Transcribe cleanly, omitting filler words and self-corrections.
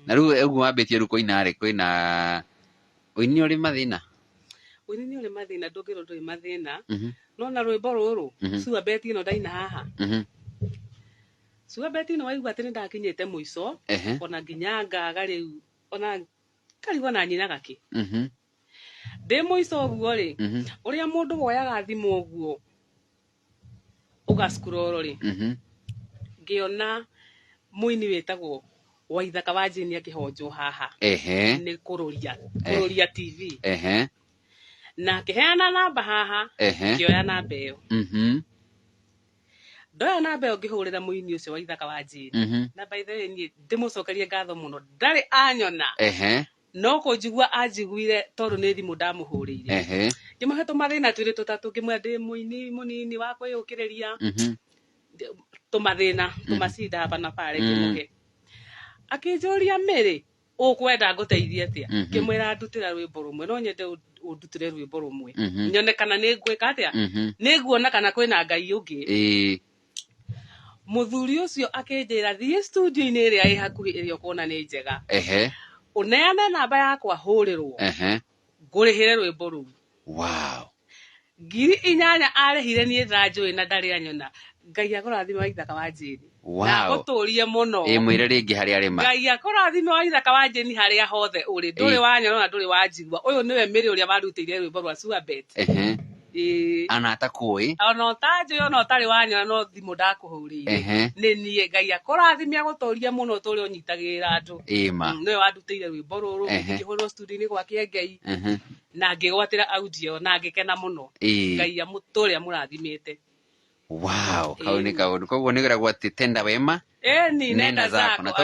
Na rĩu ũguo wambĩtie rĩu kũina rĩ, kwĩna ũini ũrĩ mathĩna? Ũini nĩ ũrĩ mathĩna, ndũngĩrwo ndũrĩ mathĩna. No na rwĩmbo rũrũ, sure bet ĩno ndaina haha, sure bet ĩno waigua atĩ nĩ ndakinyĩte mũico, ona nginya ngaga rĩu, ona ngarigwo na nyinaga kĩ. Ndĩ mũico ũguo rĩ, ũrĩa mũndũ woyaga thimũ ũguo ũga scroll rĩ, ngĩona mũini wĩtagwo Waithaka wa Jane akĩhonjwo haha nĩ kũrũria TV, na akĩheana namba haha. Ngĩoya namba ĩyo. Ndoya namba ĩyo, ngĩhũrĩra mũini ũcio Waithaka wa Jane. Na by the way, niĩ ndĩmũcokerie ngatho mũno, ndarĩ anyona, no kũnjigua anjiguire tondũ nĩ thimũ ndamũhũrĩire. Ngĩmũhe tũmathĩna twĩrĩ tũtatũ, ngĩmwĩra ndĩ mũini mũnini wa kwĩyũkĩrĩria, tũmathĩna tũmacinda hapa na pale. Ngĩmũhe, akĩnjũria, "Mĩrĩ ũkwenda ngũteithie atĩa?" Ngĩmwĩra, "Ndutĩra rwĩmbo rũmwe, no nyende ũndutĩre rwĩmbo rũmwe, nyone kana nĩ ngwĩka atĩa, nĩ nguona kana kwĩna Ngai ũngĩ." Mũthuri ũcio akĩnjĩra, "Thiĩ studio-inĩ ĩrĩa ĩ hakuhĩ, ĩrĩa ũkuona nĩ njega, ũneane namba yakwa hũrĩrwo, ngũrĩhĩre rwĩmbo rũu." 8,000 arĩhire, niĩ ndanjũĩ na ndarĩ anyona. Ngai akũrathime, Waithaka wa Jane, na agũtũrie mũno. Ĩ, mwĩre rĩngĩ harĩa arĩma. Ngai akũrathime, Waithaka wa Jane, harĩa hothe ũrĩ. Ndũrĩ wanyona na ndũrĩ wanjigua, ũyũ nĩwe Mĩrĩ ũrĩa warutĩire rwĩmbo rwa sure bet. Ĩĩ. Ana atakũĩ. Ona ũtanjũĩ, ona ũtarĩ wanyona, no thimũ ndakũhũrĩire. Nĩ niĩ. Ngai akũrathime, agũtũrie mũno, tũrĩa ũnyitagĩrĩra andũ. Ĩma. Nĩwe wandutĩire rwĩmbo rũrũ. Ngĩhũrĩrwo studio-inĩ gwa Kĩengei na ngĩgwatĩra audio na ngĩkena mũno. Ngai amũtũre amũrathimĩte. Wow, kau nĩ kaũndũ. Koguo nĩ gwĩragwo atĩ tenda wema ĩni nenda zako. Na zako.